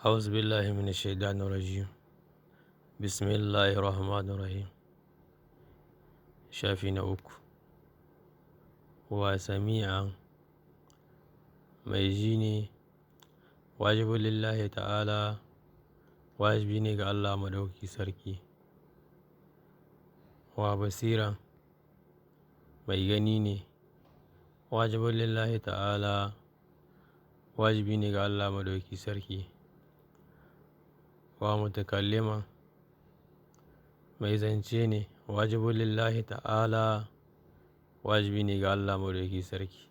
أعوذ بالله من الشيطان الرجيم. بسم الله الرحمن الرحيم. Shafi na 3. Wa sami'a, mai ji ne, wajibu lillahi ta'ala, wajibi ne ga Allah Maɗauki Sarki. Wa basira, mai gani ne, wajibu lillahi ta'ala, wajibi ne ga Allah Maɗauki Sarki. Wa mutakallima, mai zance ne, wajibu lillahi ta'ala, wajibi ne ga Allah Maɗauki Sarki.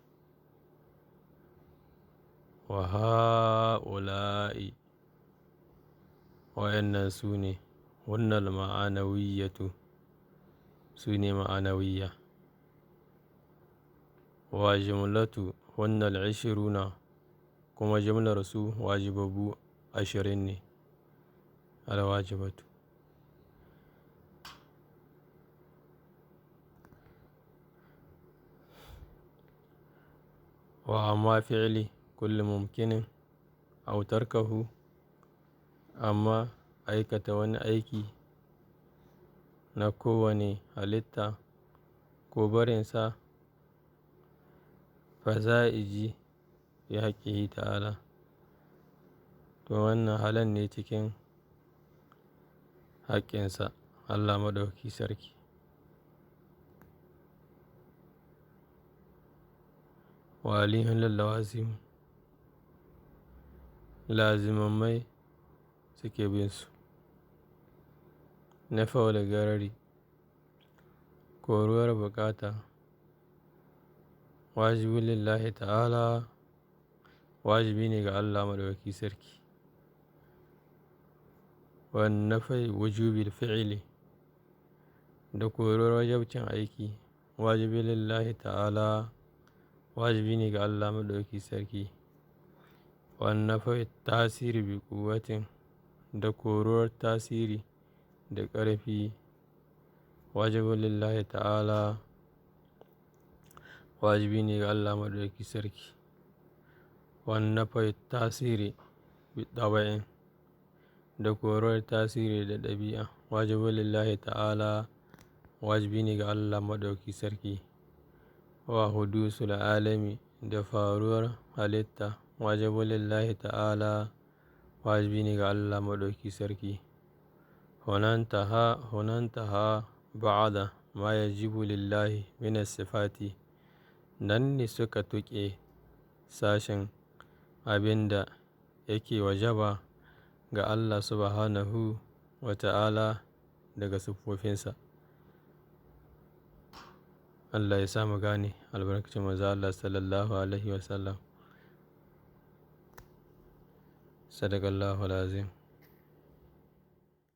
Wa ha'ula'i, wa'yannan su ne, hunnal ma'anawiyyatu, su ne ma'anawiyya. Wa jumlatu hunnal 20, kuma jumlar su wajibabu 20 ne, alwajibatu. Wa amma fi'li kulli mumkinin aw tarkahu, amma aikata wani aiki na kowane halitta ko barinsa, fa za'iji fi haqqihi ta'ala. To wannan halal ne cikin haƙƙinsa Allah Maɗauki Sarki. Wa alihun lallawazim, lazimammai suke bin su. Na faula garari, koruwar bukata, wajibu lillahi ta'ala, wajibi ne ga Allah Maɗauki Sarki. Wa nafai wujubil fi'li, da koruwar wajibcin aiki, wajibi lillahi ta'ala, wajibi ne ga Allah Maɗauki Sarki. Wa nafai tasiri bi quwwatin, da koruwar tasiri da ƙarfi, wajibu lillahi ta'ala, wajibi ne ga Allah Maɗauki Sarki. Wa nafai tasiri bi ɗaba'in, da koruwar tasiri da ɗabi'a, wajibu lillahi ta'ala, wajibi ne ga Allah Maɗauki Sarki. Wa hudusul alami, da faruwar halitta, wajibu lillahi ta'ala, wajibi ne ga Allah Maɗauki Sarki. Hunantaha ba'ada ma yajibu lillahi min as-sifati, nan ne suka tuƙe sashen abin da yake wajaba ga Allah Subhanahu wa ta'ala daga siffofinsa. Allah ya sa mu gane albarkacin manzo Allah sallallahu alaihi wasallam. Sadaqallahu al-azim.